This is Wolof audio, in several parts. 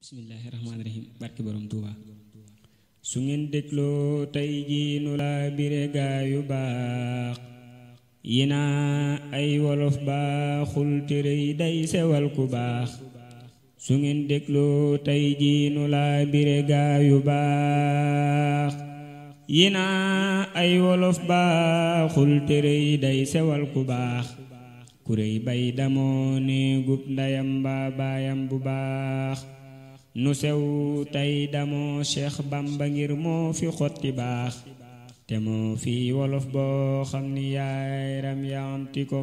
bismillahirrahmanirrahim barki borom Tuuba su ngeen dégloo tey ji nu la bire gaayu baax yina ay wolof baaxul tere yi day sewal ku baax su ngeen dégloo tey ji nu la bire gaayu baax yina ay wolof baaxul tere yi day sewal ku baax kurey bay damoo ne gub ndayam ba baayam bu baax nu sew tey damoo Cheikh Bamba ngir moo fi xotti baax te moo fi wolof boo xam ni yaaram yaamti ko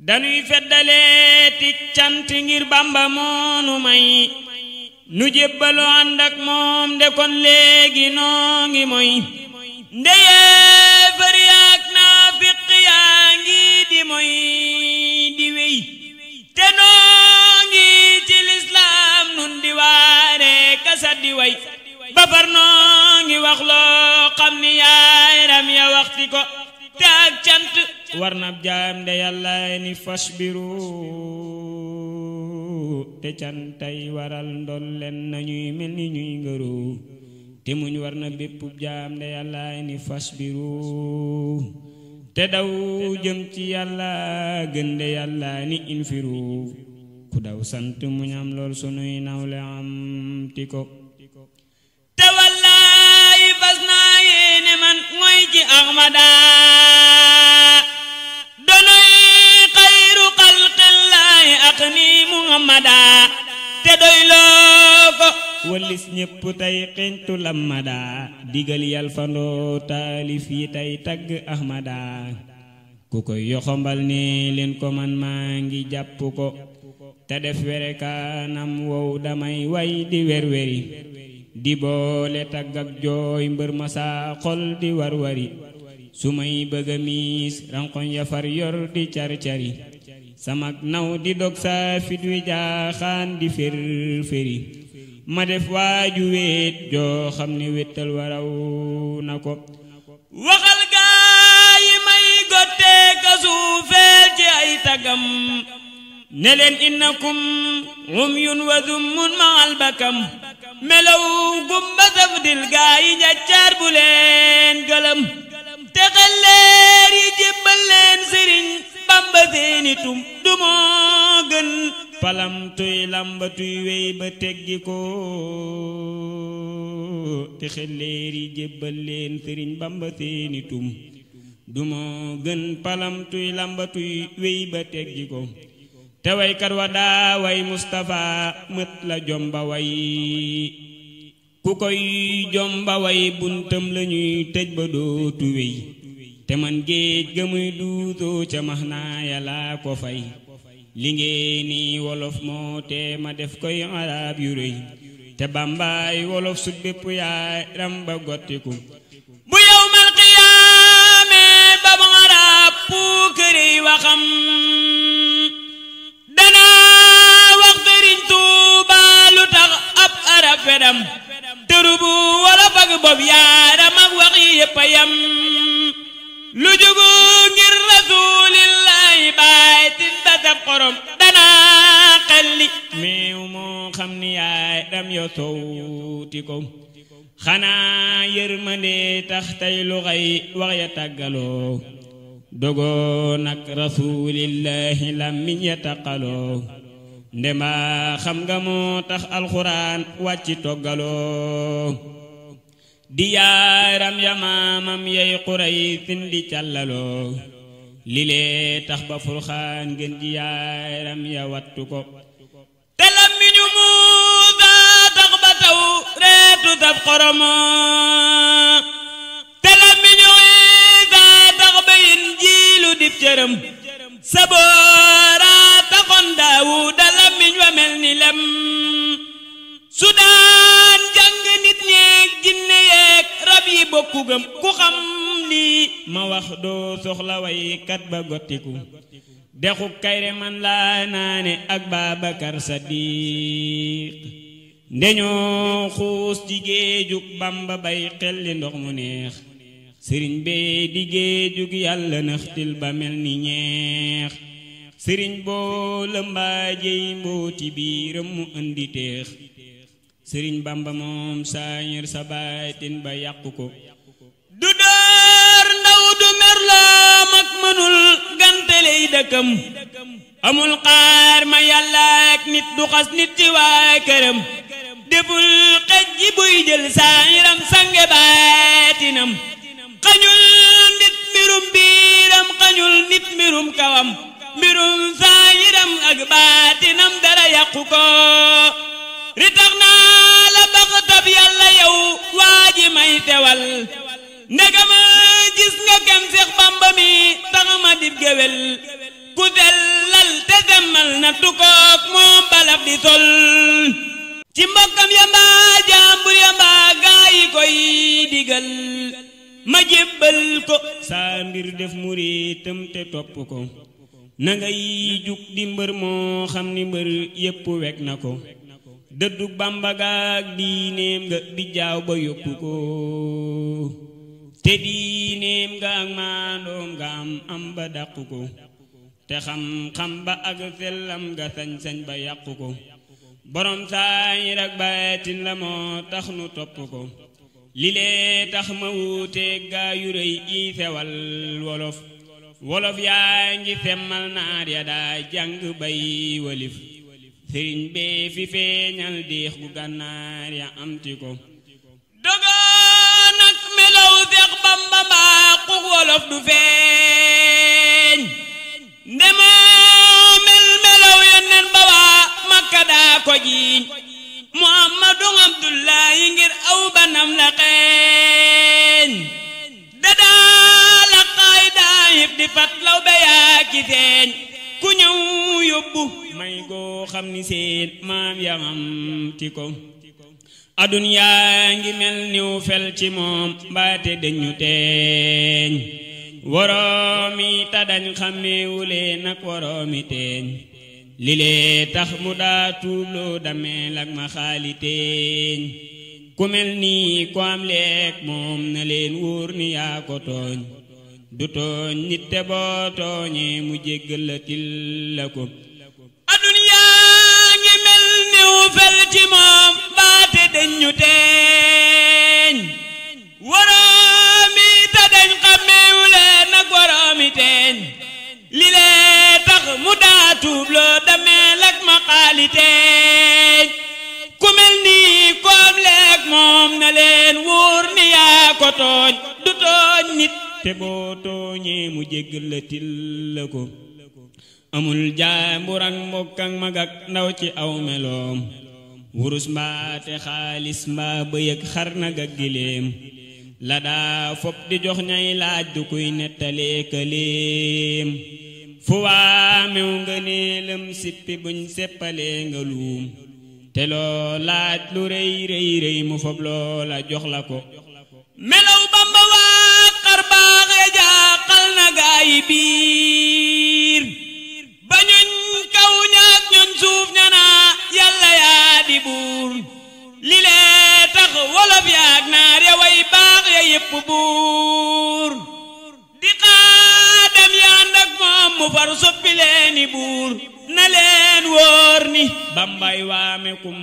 dañuy feddalee tik cant ngir Bamba moonu may nu jébbalu ànd ak moom de kon léegi noo ngi moy ndeyee far yaak naafiq yaa ngi di moy di wey te noo ngi ci lislaam nun di waare kasa di way ba far noo ngi wax loo xam ni yaaram ya waxti ko te ak cant war na jaam de yàlla ni fasbiru te cantay waral ndol leen nañuy mel ni ñuy ngëru te muñ war na bépp jaam de yàlla ni fasbiru te daw jëm ci yàlla gën de yàlla ni infiru ku daw sant muñ am lool sunuy nawle am ti ko te wallaahi fas naa yéene man mooy ci Ahmada donoy xayru xalqillaahi ak ni Muhammada te doy loo ko walis ñépp tey xeñtu lamada digal yal fandoo taalif yi tey tagg Ahmada ku koy yoxombal ne leen ko man maa ngi jàpp ko te def were kaanam wow damay way di werweri di boole tagg ak jooy mbër ma saa xol di warwari su may bëgga miis rankoñ ya far yor di car-cari samak naw di dog saa fit wi jaaxaan di fer-feri ma def waaju wéet joo xam ne wéttal waraw na ko waxal gaa yi may gottee ka suufeel ci ay tagam ne leen innakum umyun wa zummun ma'al bakam melaw gumba safdil gaa yi njaccaar bu leen gëlëm te xelleer yi jébbal leen sëriñ Bamba seeni tum du moo gën palam tuy lamba tuy wey ba teggi ko te xelleer yi jébbal leen sëriñ Bamba seeni tum du moo gën palam tuy lamba tuy wey ba teggi ko te waykat wa daa way Mustafa mët la jomba way ku koy jomba way buntam lañuy tëj ba dootu wey te man géej ga muy duutoo ca max naa yàlla ko fay li ngeeni wolof moo te ma def koy arab yu rëy te Bambaay wolof su bépp yaay ramba gottiku bu yawmal qiyaame ba mu arab puukëri waxam dana wax Sëriñ Tuuba lu tax ab arab fedam tërubu wolof ak bob yaaram ak wax yi yépp a yam lu jugu ngir rasuulillahi baay tin da sab xorom dana xelli meew moo xam ni yaay ram yo sowti ko xanaa yërmande tax tey lu xay wax ya tàggaloo dogoo nag rasuulillahi lammiñ ya taqaloo ndema xam nga moo tax alxuraan wàcci toggaloo di yaaram ya maamam yay xuray sindi càllaloo li lee tax ba furxaan gën ji yaaram ya wattu ko te lammiñu Muusa tax ba taw reetu sab xoromo te lammiñu Iisa tax ba Injiilu dib cërëm saboora taxoon Daawuda lammiñ wa mel ni lem su daan jàng nit ñeeg jinne yeeg rab yi bokku gëm ku xam lii ma wax doo soxla waykat ba gottiku dexu kayre man laa naane ak Babakar Sadiq ndeñoo xuus ci géejug Bamba bay xelli ndox mu neex sëriñ bee di géejug yàlla naxtil ba mel ni ñeex sëriñ boo lëmbaajey mbooti biiram mu indi teex sëriñ bamba moom saayir sa baatin ba yàqu ko du door ndaw du merloo mag mënul ganteley dëkkam amul xaar ma yàlla ak nit du xas nit ci waa këram deful xej ji buy jël saayiram sange baatinam xañul nit mbirum biiram xañul nit mbirum kawam mbirum saayiram ak baatinam dara yàqu ko ritax naa la baxtab yàlla yow waa ji may tewal ndegama gis nga kem Seex Bamba mi tax ma dib géwél ku sellal te semmal na tukook moom balax di sol ci mbokkam ya mbaa jaambur ya mbaa gaayi koy digal ma jébbal ko saa mbir def muriitam te topp ko na ngay jug di mbër moo xam ni mbër yépp wekk na ko dëddu Bamba gaak diineem nga di jaaw ba yóbbu ko te diineem nga ak maandoom nga am ba dàqu ko te xam-xam ba ak sellam nga sañ-sañ ba yàqu ko borom saayir ak baatin la moo tax nu topp ko li lee tax ma wuute gaa yu rëy yi sewal wolof yaa ngi semmal naar ya daa jàng bay walif sëriñ bee fi feeñal diix gu gànnaar ya amti ko dogoon ak melaw Seex Bamba mbaa xug wolof du feeñ ndemoo melaw yonneen ba waa Makka daa ko jiiñ Muhammadu Abdullahi ngir aw banam la xeeñ dadaa la xaay daa yëpp di fat law be yaa ki feeñ ku ñëw yóbbu may goo xam ni seen maam yamam ti ko adun yaa ngi mel niw fel ci moom mbaate dañu teeñ woroomi ta dañ xàmmeewulee nag woroomi teeñ li lee tax mu daa tuubloo dameel ak ma xaali teeñ ku mel nii ko am leek moom na leen wóor ni yaa ko tooñ du tooñ nit te boo tooñee mu jéggal la til la ko adun yaa ngi mel niw fel ci moom baate dañu teeñ waroomi ta dañ xàmmeewule nag waroomi teeñ li lee tax mu daa tuubloo dameel ak ma xaali teeñ ku mel nii ko am leek moom na leen wóor ni yaa ko tooñ du tooñ nit te boo tooñee mu jéggal la til la ko amul jaambur ak mbokk ak mag ak ndaw ci aw meloom wurus mbaate xaalis mbaa bëy ak xar nag ak giléem la daa fop di jox ñay laaj du kuy nettalee këléem fu waa mew nga neelam sippi buñ seppalee nga luum te loo laaj lu rëy rëy rëy mu fob loola jox la ko melaw Bamba waa xar baaxe jaaxal na gaayi biir ba ñuñ kaw ñaak ñoñ suuf ñanaa yàlla yaa di buur li lee tax wolof yaak naar ya way baax ya yépp buur di xaadam yand ak moom mu far soppi leeni buur na leen wóor ni Bambay waame kum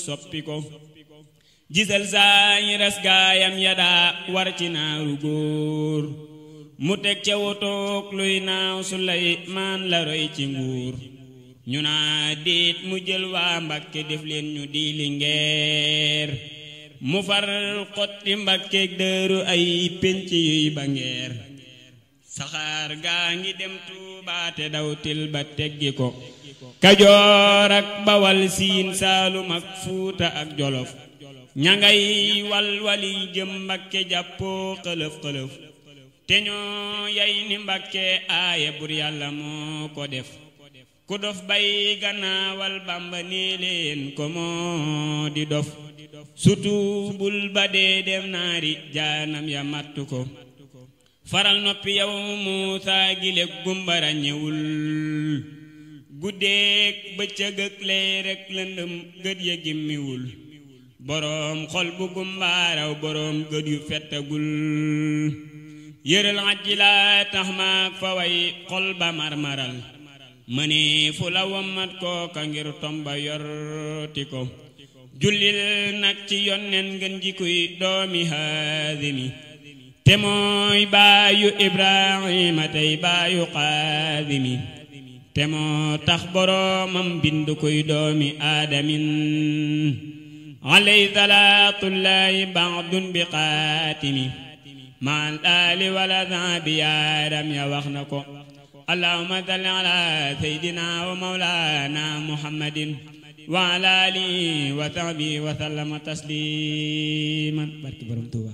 soppi ko gisal saañi ras gaayam ya daa war ci naaru góor mu teg ca wotook luy naaw su lay maan la roy ci nguur ñu naa déet mu jël waa Mbàkke def leen ñu di Lingeer mu far xotti Mbàkkeek dëru ay pénc yuy ba ngeer saxaar gaa ngi dem Tuubaa te dawtil ba teggi ko Kajoor ak Bawal Siin Saalum ak Fuuta ak Jolof ñangay walwali jëm Mbàkke jàppoo xëlëf te ñoo yay ni Mbàkke aaye bur yàlla moo ko def ku dof bay gannaawal Bàmba nee leen ko moo di dof sutu bul ba dee dem naari jaanam ya mattu ko faral noppi yow Muusaa gile gumbara ñëwul guddeek bëccëg ak leer ak lëndëm gët ya gimmiwul boroom xol bu gumbaaraw boroom gët yu fettagul yëral ajji la tax maak fa way xol ba marmaral mëne fu la wammat kooka ngir tomba yorti ko jullil nag ci yonnen ngeen ji kuy doomi haadimi te mooy baayu ibrahima tey baayu qaadimi te moo tax boroomam bindu kuy doomi aadamin alay salaatullaahi ba'dun bi qaatimi maal aali wala saabi yaaram ya wax na ko allahumma salli ala sayyidina wa mawlana muhammadin wa ala alihi wa sahbihi wa sallama tasliman barki borom Tuuba